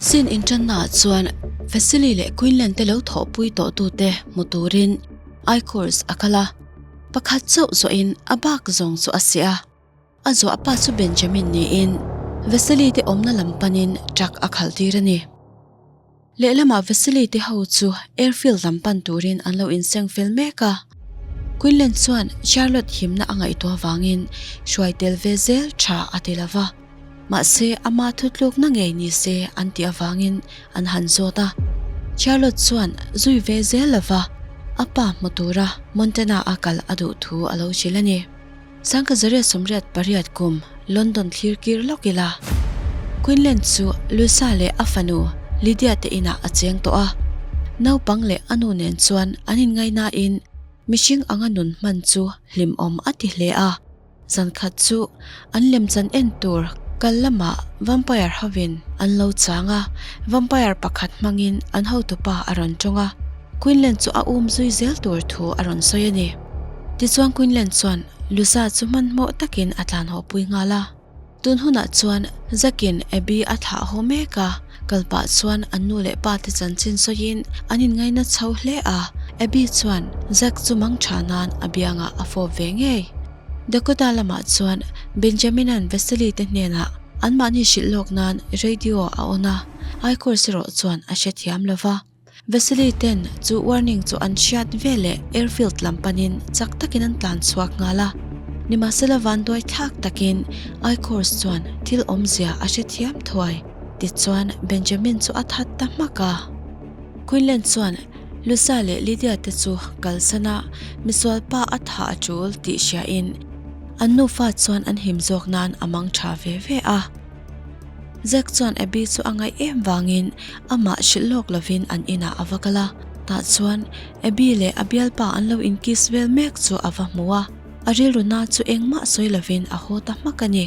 Scene inṭannaah chuan Vasily leh Quinlan te lo thawhpui tawh tute hmu turin I-course a kal a, pakhat chauh zawhin a bak zawng chu a seh a. A zuah pa chu Benjamin niin Vasily te awmna lam panin truck a khalh tir a ni. Lehlamah Vasily te ho chu airfield lam pan turin an lo inseng fel mek a. Quinlan chuan Charlotte himna a ngaihtuah vangin hruai tel ve zel tha a ti lo va. Mahse ama thutlukna ngei ni se an tih avangin an han zawt a. Charlotte chuan zui ve zel lo va, a pa hmu tura Montana a kal a duh thu a lo hrilh a ni. Sangkazariah 88 kum London thlir kir lawk ila. Quinlan chu Luisa leh a fanu Lydia te inah a cheng tawh a. Naupang leh a nu nen chuan an inngaihnain mihring anga nun hman chu hlimawm a ti hle a. Zankhat chu an lemchan en tur kal lamah vampire hovin an lo chang a, vampire pakhat hmangin an hotupa a rawn tawng a. Quinlan chu a um zui zel tur thu a rawn sawi a ni. Tichuan Quinlan chuan Lusa chu hmanhmawh takin a tlan haw pui nghal a. Tun hunah chuan Zakin Abby a thlah haw mek a, kal pah chuan an nu leh pa te chanchin sawiin an inngaina chho hle a. Abby chuan Zack chu mang tha nan a biangah a fawp ve ngei. Dakota lamah chuan Benjamin-a'n Vasily te hnenah anmahni hrilh lawk nan radio a on a, Aikawr erawh chuan a hrethiam lo va. Vasily ten chu warning chu an hriat veleh airfield lam panin chak takin an tlan chhuak nghal a. Nimahsela vanduai thlak takin I-Course chuan thil awmzia a hrethiam thuai. Tichuan Benjamin chu a that ta hmak a. Quinlan chuan Lusa leh Lydia te chu kalsan a, misual pa a thah a tul tih hriain an nufa chuan an him zawk nan a mang tha ve ve a. Zack chuan Abby chu a ngaih em vangin amah hrilh lawk lovin an inah a va kal a. Tah chuan Abby leh a bialpa an lo in kiss vel mek chu a va hmu a, a rilru na chu engmah sawi lovin a haw ta hmak a ni.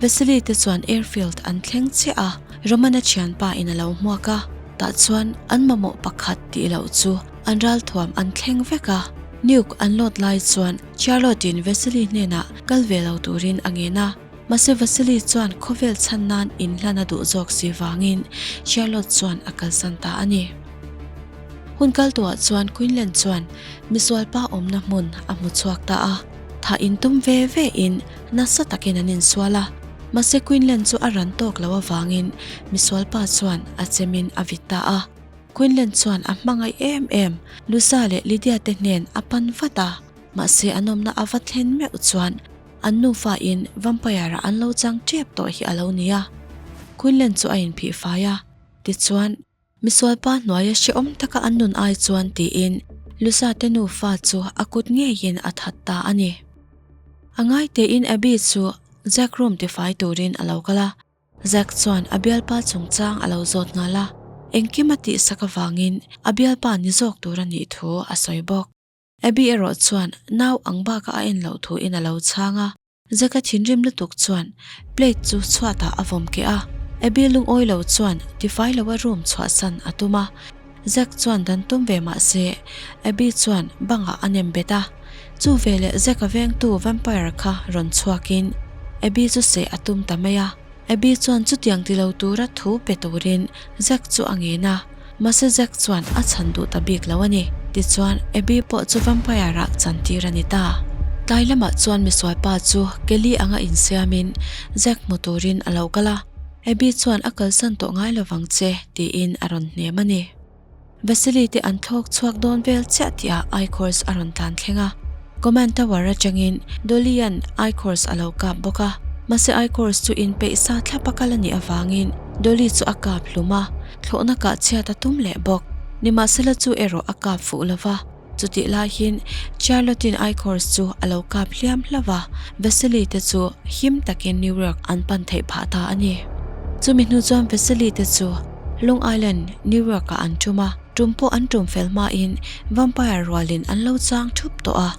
Vasily te chuan airfield an thleng chiah a, Romana thianpa in a lo hmuak a, tah chuan an mamawh pakhat tih loh chu an ralthuam an thleng vek a. Nuke an load lai chuan Charlotte in Vasily hnenah kal ve lo turin a ngen a. Mahse Vasily chuan khawvel chhan nan inhlan a duh zawk si vangin Charlotte chuan a kalsan ta a ni. Hun kal tuah chuan Quinlan chuan misualpa awmna hmun a hmu chhuak ta a, thah intum ve ve in nasa takin an insual a. Mahse Quinlan chu a ran tawk lo avangin misualpa chuan a chemin a vit ta a. Quinlan chuan a hmangaih em em Lusa leh Lydia te hnen a pan vat a, mahse an awmna a va thlen meuh chuan An nufa in vampire ah an lo chang tep tawh hi a lo ni a. Quinlan chu a inphih fai a, tichuan, misualpa hnuaia hrehawm taka an nun ai chuan tiin Lusa te nufa chu a kut ngeiin a that ta a ni. A ngai tein Abby chu Jack room tifai turin a lo kal a. Zack chuan a bialpa chungchang a lo zawt nghal a, engkim a tihsak avangin a bialpa ni zawk tur a nih thu a sawi bawk. Abby erawh chuan nau ang bakah a en loh thu in a lo chhang a. Zack-a thinrim lutuk chuan plate chu chhuatah a vawm keh a. Abby lungawi lo chuan tifai loa room chhuahsan a tum a. Zack chuan dan tum ve mah se Abby chuan bangah a nem bet a. Chu veleh Zack-a vengtu vampire kha rawn chhuakin Abby chu seh a tum ta mai a. Abby chuan chutiang ti lo tura thu pe turin Zack chu a ngen a, mahse Zack chuan a chhan duh ta bik lo a ni. Tichuan, Abby pawh chu vampire-ah chantir a ni ta. Tlai lamah chuan misualpa chu Kelly anga insiamin Zack hmu turin a lo kal a, Abby chuan a kalsan tawh ngai lovang che tiin a rawn hnem a ni. Vasily te an thlawk chhuak dawn vel chiah tihah I-Course a rawn tlan thleng a. Command Tower atangin Dolly-a'n I-Course a lo kap bawk a. Mahse I-Course chu inpeih sa thlap a kal a nih avangin Dolly chu a kap hlum a, thlawhna kah chhiat a tum leh bawk. Nimahsela chu erawh a kap fuh lo va. Chutih laiin Charlotte-in I-Course chu a lo kap hliam hlauh a, Vasily te chu him takin New York an pan theih phah ta a ni. Chumi hnu chuan Vasily te chu Long Island, New York-ah an tum a, tum pawh an tum fel hmain vampire rualin an lo chang thup tawh a.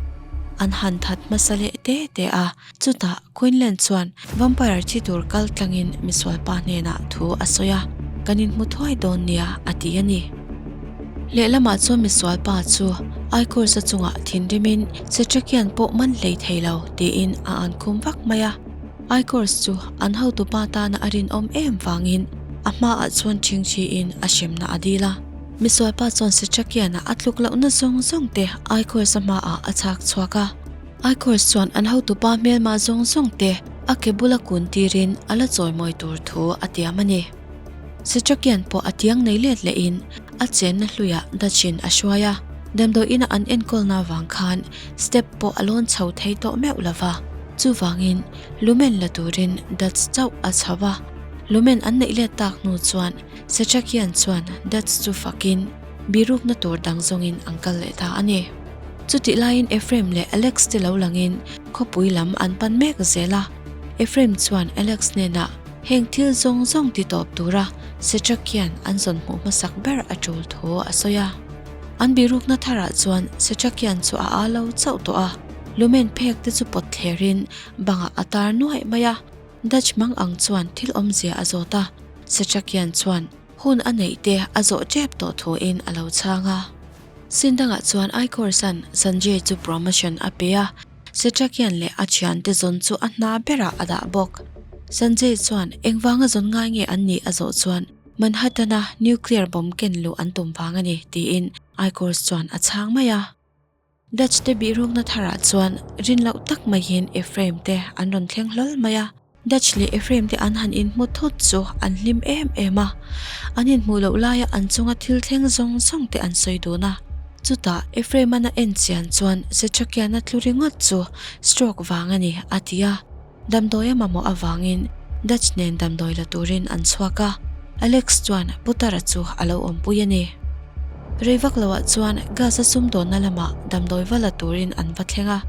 An han that hmasa leh te te a, chutah Quinlan chuan vampire thi tur kal tlangin misualpa hnenah thu a sawi a, Kan inhmu thuai dawn nia, a ti a ni. Lehlamah chuan misualpa chu Aikawrsa chungah thinrimin Setrakian pawh man hlei thei lo tiin a an khum vak mai a. Aikawrs chu an hotupa tana a rinawm em vangin A hmaah chuan ṭhingṭhiin a hremna a dil a. Misualpa chuan Setrakiana a tluk lohna zawng zawng te Aikhawrs-a hmaah a chhak chhuak a. Aikhawrs chuan an hotupa hmelmah zawng zawng te a ke bula kun tirin a la chawimawi tur thu a tiam a ni. Setrakian pawh a tiang nei let lehin a chenna hluiah Dutch-in a hruai a. Damdawi ina an enkawlna vang khan step pawh a lawn chho thei tawh meuh lo va. Chuvangin lumen la turin Dutch chauh a chho a. Lumen an neih let tak hnu chuan Setrakian chuan Dutch chu fakin birukna tur dang zawngin an kal leh ta a ni. Chutih laiin Ephraim leh Alex te lo langin khawpui lam an pan mek zel a. Ephraim chuan Alex hnenah heng thil zawng zawng ti tawp tura Setrakian an zawn hmuh hmasak ber a tul thu a sawi a. An birukna tharah chuan Setrakian chu a aa lo chauh tawh a, lumen phek te chu pawt thlerin bangah a tar nuaih mai a. Dutch mang ang chuan thil awmzia a zawt a, Setrakian chuan hun a neih te a zawh tep tawh thuin a lo chhang a. Sin dangah chuan Aikorsan Sanjay chu promotion a pe a, Setrakian leh a thiante zawn chu a hna berah a dah bawk. Sanjay chuan engvanga zawn ngai nge an nih a zawh chuan Manhattan-a nuclear bomb ken luh an tum vang a ni tiin Aikors chuan a chhang mai a. Dutch te bihrukna tharah chuan rin loh tak maiin Ephraim te an rawn thleng hlawl mai a. Dutch leh Ephraim te an han inhmu thut chu an hlim em em a. An inhmuh loh laia an chunga thil thleng zawng zawng te an sawi dun a. Chutah Ephraim-an a en chian chuan Zechakian-a tlu ringawt chu stroke vang a ni a ti a. Damdawi a mamawh avangin Dutch nen damdawi la turin an chhuak a, Alex chuan Putara chu a lo awmpui a ni. Rei vak loah chuan Gas a sumdawnna lamah damdawi va la turin an va thleng a,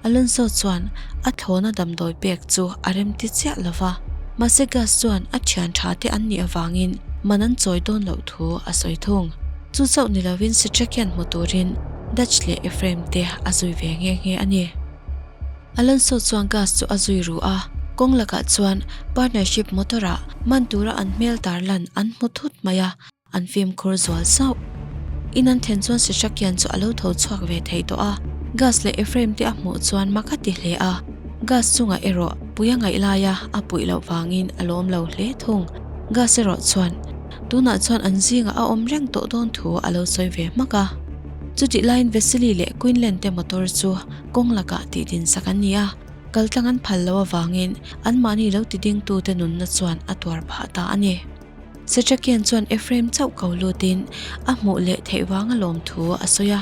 Alonso chuan a thlawna damdawi pek chu a remti chiah lo va, mahse Gas chuan a thian tha te an nih avangin man an chawi dawn loh thu a sawi thung. Chu chauh ni lovin Sitrakian hmu turin Dutch leh Ephraim te a zui ve nghe nghe a ni. Alonso chuan gas chu a zui ru a, kawng lakah chuan partnership motor ah man tura an hmel tar lan an hmu thut mai a, an fimkhur zual sauh. In an thlen chuan Sishakian chu a lo tho chhuak ve thei tawh a, Gas leh Ephraim te a hmuh chuan mak a ti hle a, Gas chungah erawh pui a ngaih laia a puih loh vangin a lawm lo hle thung. Gas erawh chuan tunah chuan an zingah a awm reng tawh dawn thu a lo sawi ve hmak a. Chutih laiin Vasily leh Quinlan te motor chu Kawng lakah tih din sak an ni a, kaltlang an phal loh avangin anmahni lo tidingtute nunna chuan a tuar phah ta a ni. Setrakian chuan Ephraim chauh ko lutin a hmuh leh theih vanga lawmthu a sawi a.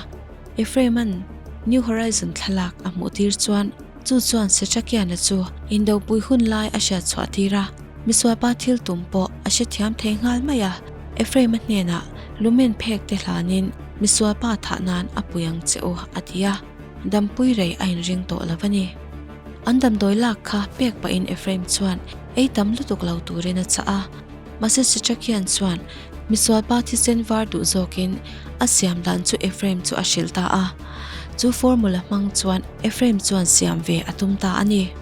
Ephraim-a'n New Horizon thlalak a hmuh tir chuan chu chuan Setrakiana chu indopui hun lai a hriat chhuah tir a, misualpa thil tum pawh a hrethiam thei nghal mai a. Ephraim-a hnenah lumen phek te hlanin misualpa thah nan a pui ang che u a ti a. Dampui rei a inring tawh lo a ni. An damdawi lak kha pek pahin Ephraim chuan ei tam lutuk lo turin a chah a. Mahse Sitrakian chuan misualpa thisen var duh zawkin a siam dan chu Ephraim chu a hrilh ta a. Chu formula hmang chuan Ephraim chuan siam ve a tum ta a ni.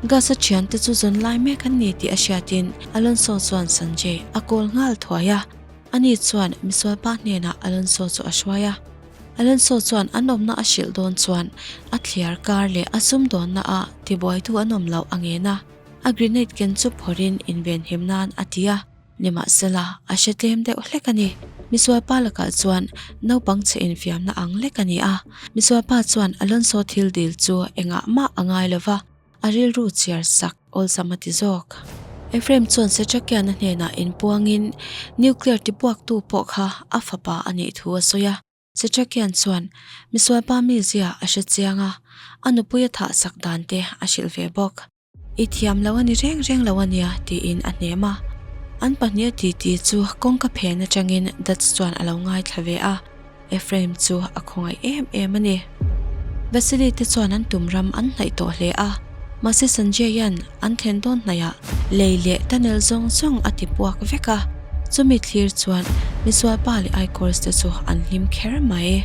Gas-a thiante chu zawn lai mek an ni tih a hriatin Alonso chuan Sanjay a call nghal thuai a. Ani chuan misualpa hnenah Alonso chu a hruai a. Alonso chuan an awmna a hrilh dawn chuan a thliar kar leh a sumdawnna ah tibuaitu an awm loh a ngen a, a grenade ken chu phawrhin invenhim nan a ti a, nimahsela a hre tlem deuh hlek a ni. Misualpa lakah chuan naupang chhe infiamna ang lek a ni a, misualpa chuan Alonso thil dil chu engah mah a ngai lova, A rilru chhiar sak awlsam a ti zawk. Ephraim chuan Setrakiana hnenah inpuangin nuclear tibuaktu pawh kha a fapa a nih thu a sawi a. Setrakian chuan misualpa mizia a hre chiang a, a nupui a thah sak dan te a hrilh ve bawk. I thiam lo a ni reng reng lo a nia tiin a hnem a. An pahniha titi chu kawngka phen atangin Dutch chuan a lo ngaithla ve a. Ephraim chu a khawngaih em em a ni. Vasily te chuan an tum ram an hnaih tawh hle a, mahse Sanjay-a'n an thlen dawn hnaihah lei leh tunnel zawng zawng a ti puak vek a, chumi thlir chuan misualpa leh Aikors te chu an hlim kher mai.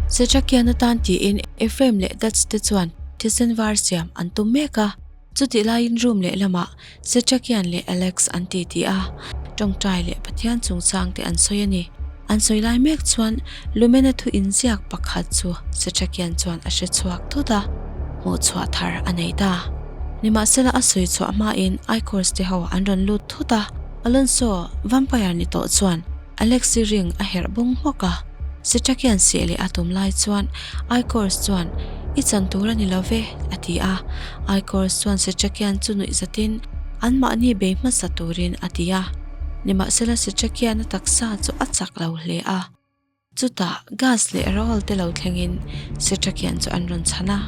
Setrakian atan tiin Ephraim leh Dutch te chuan thisen var siam an tum mek a, Chutih laiin room lehlamah Setrakian leh Alex an titi a, tawngtai leh Pathian chungchang te an sawi a ni. An sawi lai mek chuan Lumena thu inziak pakhat chu Setrakian chuan a hre chhuak thut a, hmuhchhuah thar a nei ta. Nimahsela a sawi chhuah hmain Ichors te ho an rawn lut thut a. Alonso, vampire ni tawh chuan Alexi ring a herh bung hmawk a. Sitrakian seh leh a tum lai chuan Aikors chuan, I chan tur a ni lo ve, a ti a. Aikors chuan Sitrakian chu nuih zatin anmahni bei hmasa turin a ti a. Nimahsela Sitrakian a taksa chu a chak lo hle a. Chutah Gus leh Raoul te lo thlengin Setrakian chu an rawn chhan a.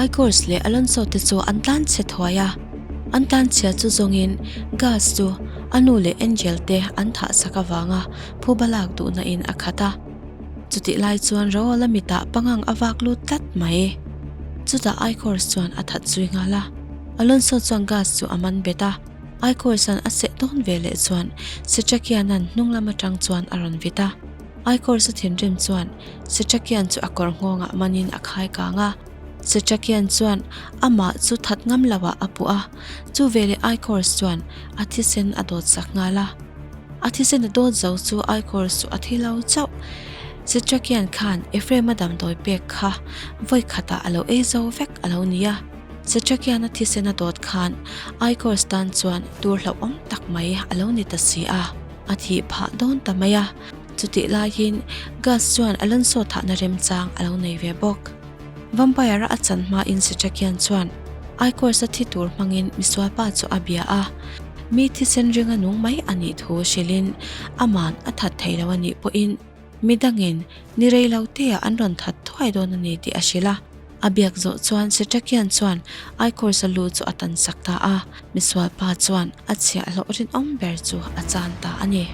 Aikors leh Alonso te chu an tlan chhe thuai a, an tlan chhia chu zawngin Gus chu a nu leh Angel te an thah sak avanga phuba lak duhna in a khat a. Chutih lai chuan Raoul a mitah pangang a vak lut tlat mai. Chutah Aikors chuan a that zui nghal a, Alonso chuan Gus chu a man bet a. Aikors-a'n a seh dawn ve leh chuan Setrakian-a'n hnung lam atang chuan a rawn vit a. Aikors-a thinrim chuan Setrakian chu a kawr nghawngah manin a khai kang a. Setrakian chuan amah chu that ngam loah a puh a, chu veleh Aikors chuan a thisen a dawt sak nghal a. A thisen a dawt zo chu Aikors chu a thi lo chauh. Setrakian khan Ephraim-a damdawi pek kha vawi khatah a lo ei zo vek a lo ni a. Setrakian a thisen a dawt khan Aikors tan chuan tur hlauhawm tak mai a lo ni ta si a, a thih phah dawn ta mai a. Chutih laiin Gus chuan Alonso thahna remchang a lo nei ve bawk. Vampire-a a chan hmain Setrakian chuan Aikors-a thi tur hmangin misualpa chu a bia a, mi thisen ringa nung mai a nih thu hrilhin aman a that thei lo a nih pawhin Midangin ni rei lo teah an rawn that thuai dawn a ni tih a hrilh a. A biak zawh chuan Setrakian chuan Aikors-a lu chu a tan sak ta a, misual pa chuan a chhiahhlawh rinawm ber chu a chan ta a ni.